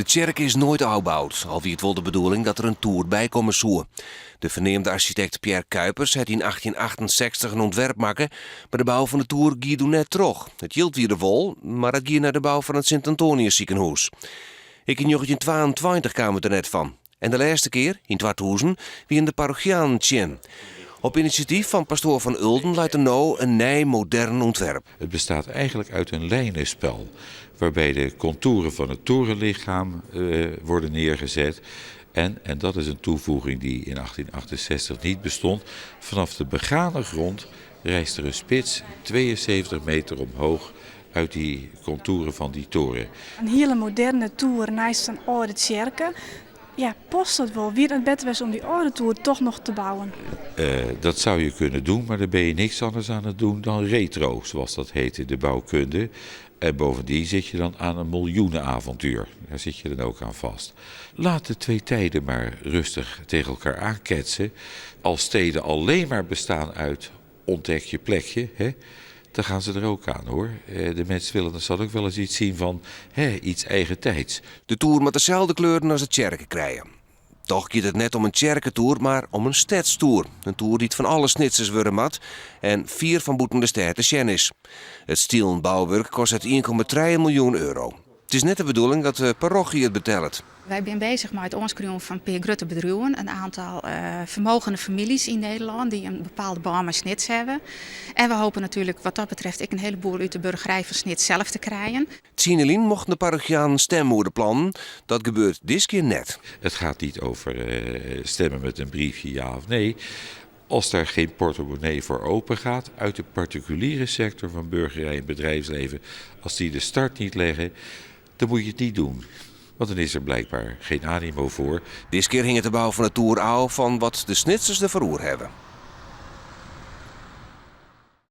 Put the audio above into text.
De tsjerke is noait ôfboud, al wie it wol de bedoeling dat der in toer by komme soe. De ferneamde arsjitekt Pierre Cuypers hat yn 1868 in ûntwerp makke, mar de bou fan de toer gie doe net troch. It jild wie der wol, mar dat gie nei de bou fan it Sint Antonius sikehûs. Ek yn 1922 kaam it der net fan. En de lêste kear, yn 2000, wiene de parochianen tsjin. Op inisjatyf fan pastoar Van Ulden leit der no in nij modern ûntwerp. Het bestaat eigenlijk uit een lijnenspel, waarbij de contouren van het torenlichaam worden neergezet. En, en dat is een toevoeging die in 1868 niet bestond, vanaf de begane grond rijst er een spits 72 meter omhoog uit die contouren van die toren. In hiele moderne toer neist in âlde tsjerke. Ja, past dat wol? Wie it net better west om dy âlde toer toch noch te bouwen? Dat zou je kunnen doen, maar dan ben je niks anders aan het doen dan retro, zoals dat heet in de bouwkunde. En bovendien zit je dan aan een miljoenenavontuur. Daar zit je dan ook aan vast. Laat de twee tijden maar rustig tegen elkaar aanketsen. Als steden alleen maar bestaan uit ontdek je plekje, hè, dan gaan ze er ook aan hoor. De mensen willen dan zal ook wel eens iets zien van hè, iets eigentijds. De toer moat deselde kleuren as de tsjerke krije. Toch giet it net om in tsjerketoer, mar om in stedstoer. In toer dy't fan alle Snitsers wurde moat en fier fan bûten de stêd te sjen is. It stielen bouwurk kostet 1,3 miljoen euro. It is net de bedoeling dat de parochy it betellet. Wy binne bezich mei it oanskriuwen fan in pear grutte bedriuwen, in aantal fermogende famyljes yn Nederlân dy't in bepaalde bân mei Snits hawwe. En we hopen natuerlik wat dat betreft ek in heleboel út de burgerij fan Snits sels te krijen. Tsien jier lyn mochten de parochianen stemme oer de plannen. Dat gebeurt diskear net. Het gaat niet over stemmen met een briefje ja of nee. Als daar geen portemonnee voor open gaat uit de particuliere sector van burgerij en bedrijfsleven, als die de start niet leggen, dan moet je het niet doen. Want dan is er blijkbaar geen animo voor. Diskear hinget de bou fan de toer ôf fan wat de Snitsers derfoar oer hawwe.